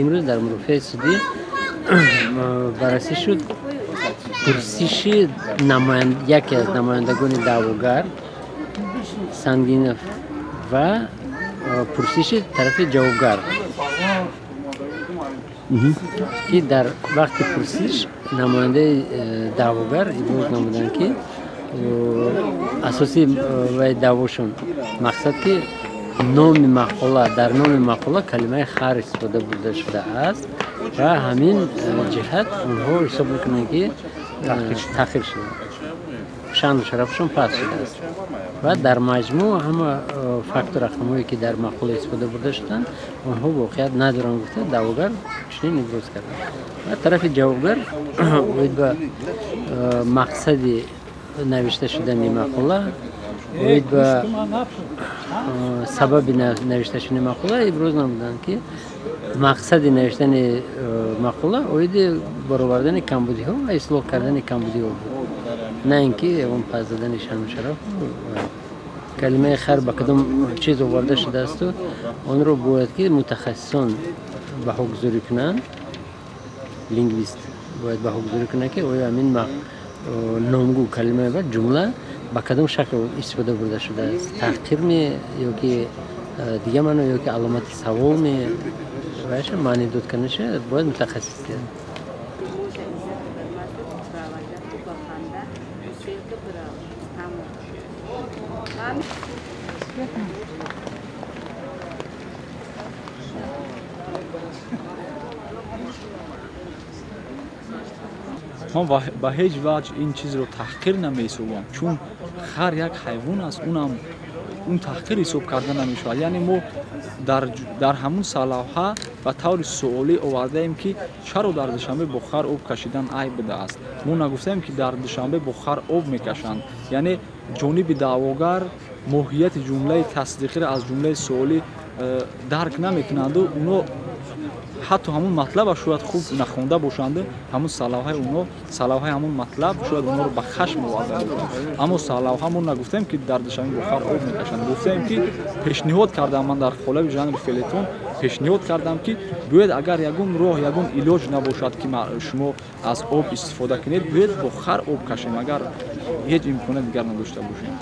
Имрӯз дар мурофиаи судӣ баррасӣ шуд пурсиши яке аз намояндагони даъвогар Сангинов ва пурсиши тарафи ҷавобгар, ки дар вақти пурсиш намояндаи даъвогар иброз намуданд, ки асоси вай даъвошон мақсад, ки номи мақола, дар номи мақола калимаи хар истифода бурда шудааст ва ҳамин ҷиҳат онҳо ҳисоб мекунанд, ки таҳқир шуда, шаъну шарафшон паст шудааст ва дар маҷмӯъ ҳама факту рақамҳое, ки дар мақола истифода бурда шуданд, онҳо воқеият надоранд, гуфта даъвогар чунин иброз карданд. Ва тарафи ҷавобгар оид ба мақсади навишта шудани мақола, оид ба сабаби навишта шудани мақола иброз намуданд, ки мақсади навиштани мақола оиди баровардани камбудиҳо ва ислоҳ кардани камбудиҳо буд, на ин ки ягон пас задани шаъну шараф. Калимаи хар ба кадом чиз оварда шудаасту онро бояд ки мутахассисон баҳогузорӣ кунанд, лингвист бояд баҳогузорӣ кунанд, ки оё ҳамин номгӯ, калимаи ба ҷумла ба кадом шакл истифода бурда шудааст: таҳқирме ё ки дигар маъно, ё ки аломати саволме, вайша маъни дод кардаша бояд мутахассис диҳад. Ман ба ҳеҷ ваҷҳ ин чизро таҳқир намеҳисобам, чун хар як ҳайвон аст, унам он таҳқир ҳисоб карда намешавад. Яъне мо дар ҳамун сарлавҳа ба таври суолӣ овардаем, ки чаро дар Душанбе бо хар об кашидан айб будааст. Мо нагуфтаем, ки дар Душанбе бо хар об мекашанд. Яъне ҷониби даъвогар моҳияти ҷумлаи тасдиқиро аз ҷумлаи суолӣ дарк намекунанду уно ҳатто ҳамун матлаба шояд хуб нахонда бошанду ҳамун сарлавҳаи уно, сарлавҳаи ҳамун матлаб шояд онҳоро ба хашм оварда бошад. Аммо сарлавҳа мо нагуфтаем, ки дар Душанбе бо хар об мекашанд. Гуфтаем, ки пешниҳод кардам, ман дар қолаби жанри фелетон пешниҳод кардам, ки биёед, агар ягон роҳ, ягон илоҷ набошад, ки шумо аз об истифода кунед, биёед бо хар об кашем, агар ҳеҷ имконият дигар надошта бошем.